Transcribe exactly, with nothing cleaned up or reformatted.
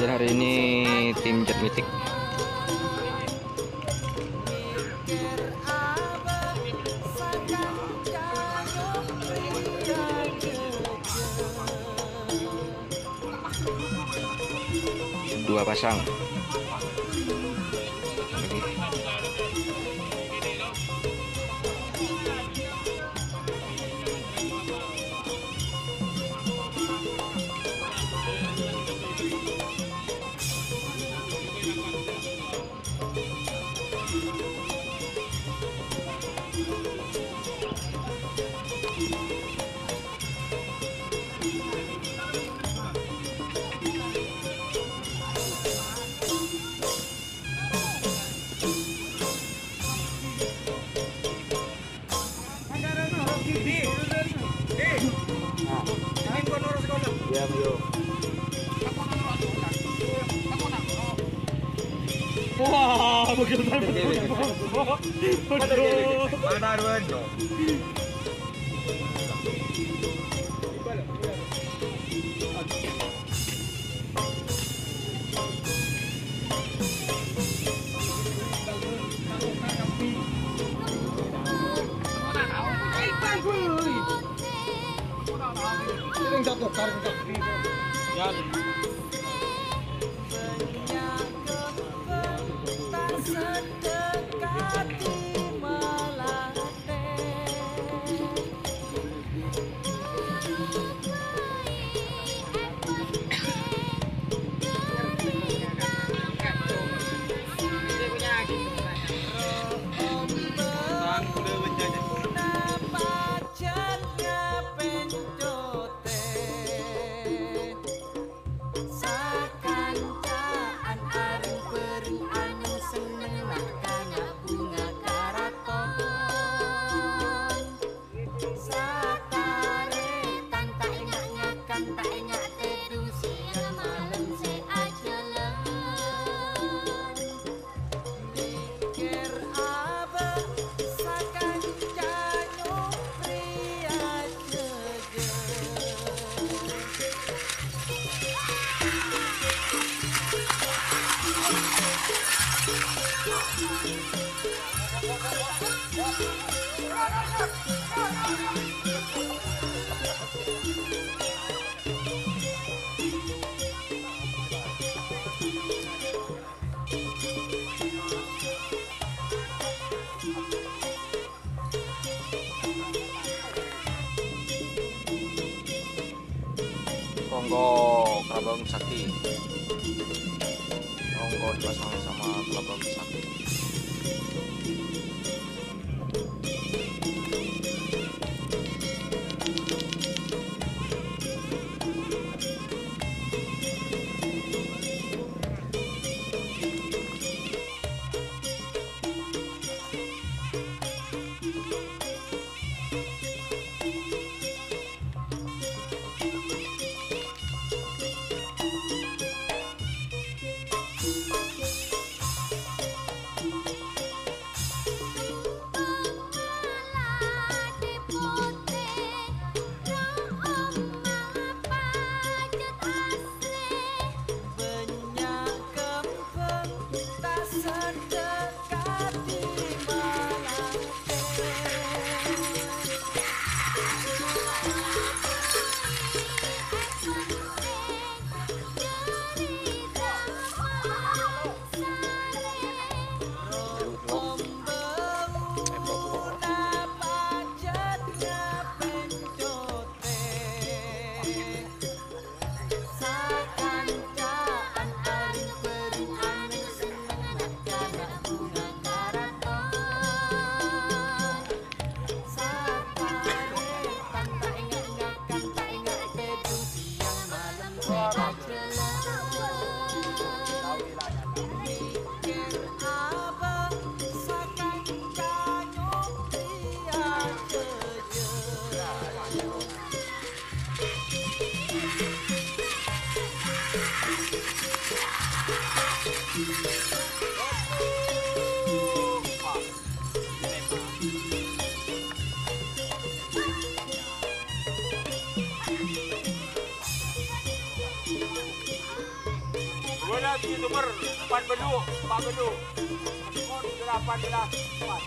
Hari ini tim Jatmetik. Dua pasang. Wah, begitu. Mana dua? Sakanca'an areng-bareng aneng senneng, na'-kana' bhunga karaton. Sataretan ta' enga' ngakan, ta' enga' tèdung, sèyang malem sè ajhâlân. Mèkkèr abâ' sakanca nyoprè ajhâjhâ. Rongko Kelabang Sakti. Rongko dipasang sama Kelabang Sakti. Bânnya' kembhâng tasadhâ kadhi malatè. Roh pembauna pajhâtna pencotè. Sakanca'an areng-bareng aneng senneng, na'-kana' bhunga karaton. Sataretan ta' enga' ngakan, ta' enga' tèdung, sèyang malem sè ajhâlân. Mèkkèr abâ' sakanca nyoprè ajhâjhâ. Bola di nomor empat puluh, empat puluh. Skor delapan belas empat.